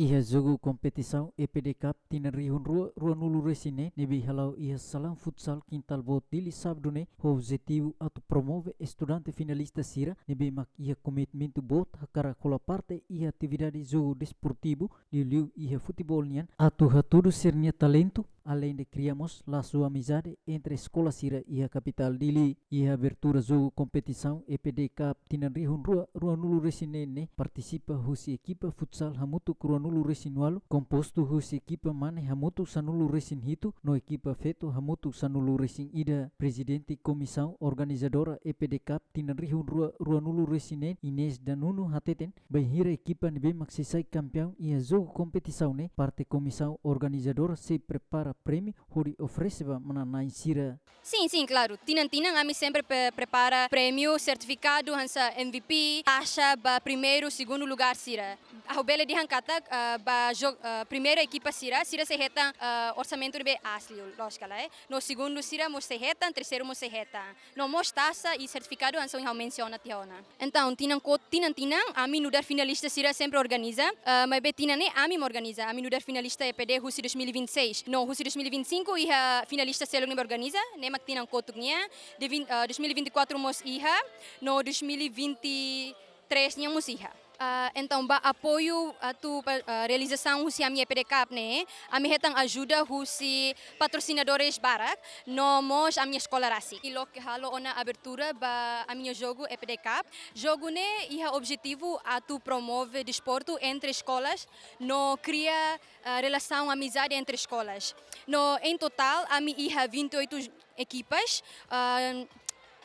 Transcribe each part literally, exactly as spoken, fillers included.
Iha jogu kompetisaun E P D Cup tinan rihun rua ruanulu resin neen ne'ebé hala'o iha salaun futsal Kintal Boot Dili sábadu ne'e, ho objetivu atu promove estudante finalista sira ne'ebé mak iha komitmentu boot hakarak hola parte iha atividade jogu desportivu, liuliu iha futeból nian, atu hatudu sira-nia talentu, além de kria mós lasu amizade entre eskola sira iha kapitál Dili. Iha abertura jogu kompetisaun E P D Cup tinan rihun rua ruanulu resin neen ne'e, partisipa husi ekipa futsal hamutuk ruanulu resin ualu, kompostu husi ekipa mane hamutuk sanulu resin hitu, no ekipa feto hamutuk sanulu resin ida. Prezidente Komisaun Organizadora E P D Cup tinan rihun rua ruanulu resin neen, Inês Danunu, hateten, bainhira ekipa ne'ebé mak sei sai kampiaun iha jogu kompetisaun ne'e, parte komisaun organizadora sei prepara prémiu hodi oferese ba manán-na'in sira. Sin, sin, klaru. Tinan-tinan ami sempre pre-, prepara prémiu, sertifikadu hanesan M V P, taxa ba primeiru, segundu lugár sira. Ha'u bele dehan katak, ah, ba jo-, ah, primeira ekipa sira, sira sei hetan, ah, orsamentu ne'ebé aas liu, lójika ka lae. No segundu sira mós sei hetan, terseiru mós sei hetan. No mós taxa i sertifikadu hanesan ohin ha'u mensiona tiha ona. Entaun, tinan ko-, tinan-tinan, ami nu'udar finalista sira sempre organiza, ah, maibé tinan ne'e ami mak organiza, ami nu'udar finalista E P D husi dois mil e vinte e seis. No husi dois mil e vinte e cinco iha finalista seluk ne'ebé organiza, ne'e mak tinan kotuk nian, de vin-, ah, dois mil e vinte e quatro mós iha, no dois mil e vinte e três nian mós iha. Ah, entaun, ba apoiu atu pa, ah, realizasaun husi ami E P D Cup ne'e, ami hetan ajuda husi patrosinadores barak, no mós ami eskola rasik. I loke halo ona abertura ba ami-nia jogu E P D Cup. Jogu ne'e iha objetivu atu promove desportu entre eskolas, no kria, ah, relasaun amizade entre eskolas. No, em total, ami iha vinte e oito ekipas, ah,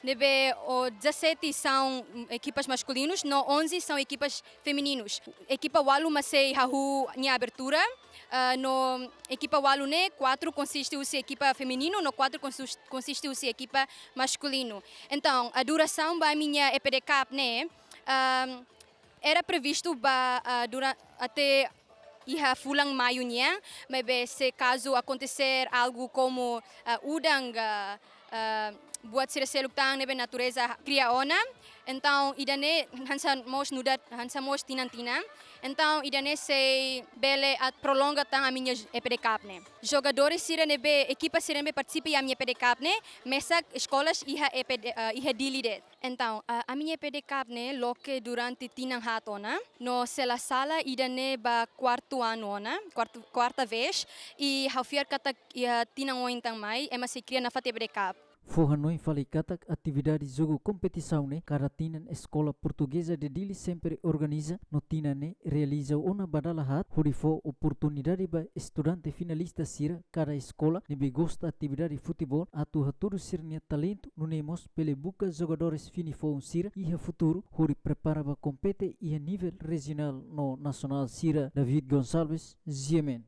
ne'ebé o dezassete são, hum, ekipas maskulinus, no onze são ekipas feminus. Ekipa ualu mak sei hahú nia abertura, ah, no ekipa ualu ne'e, kuatru konsiste husi ekipa femininu, no kuatru konsus-, konsiste husi ekipa maskulinu. Entaun, a durasaun ba ami-nia E P D Cup ne'e, ah, era previstu ba, ah, dura-, até iha fulan maiu nian, maibé se kazu akonteser algu komu, ah, udan ka, ah, buat sira seluk tan ne'ebé natureza kria ona, entaun ida-ne'e hanesan mós nu'udar, hanesan mós tinan-tinan, entaun ida-ne'e sei bele atu prolonga tan ami-nia E P D Cup ne'e. Jogadores sira ne'ebé, ekipa sira ne'ebé partisipa iha ami-nia E P D Cup ne'e, mesak eskolas iha E P D, ah, iha Dili de'it. Entaun, ah, ami-nia E P D Cup ne'e loke durante tinan haat ona, no se la sala ida-ne'e ba kuartu anu ona, kuartu, kuarta vez, i ha'u fiar katak iha tinan oin tan mai, ema sei kria nafatin E P D Cup. Fó hanoin fali katak atividade jogu kompetisaun ne'e kada tinan Eskola Portugeza de Dili sempre organiza, no tinan ne'e realiza ona ba dala haat, hodi fó oportunidade ba estudante finalista sira kada eskola ne'ebé gosta atividade futeból atu hatudu sira-nia talentu, nune'e mós bele buka jogadores fini foun sira iha futuru, hodi prepara ba kompete iha nivel rejionál no nasionál sira. David Gonçalves, G M N.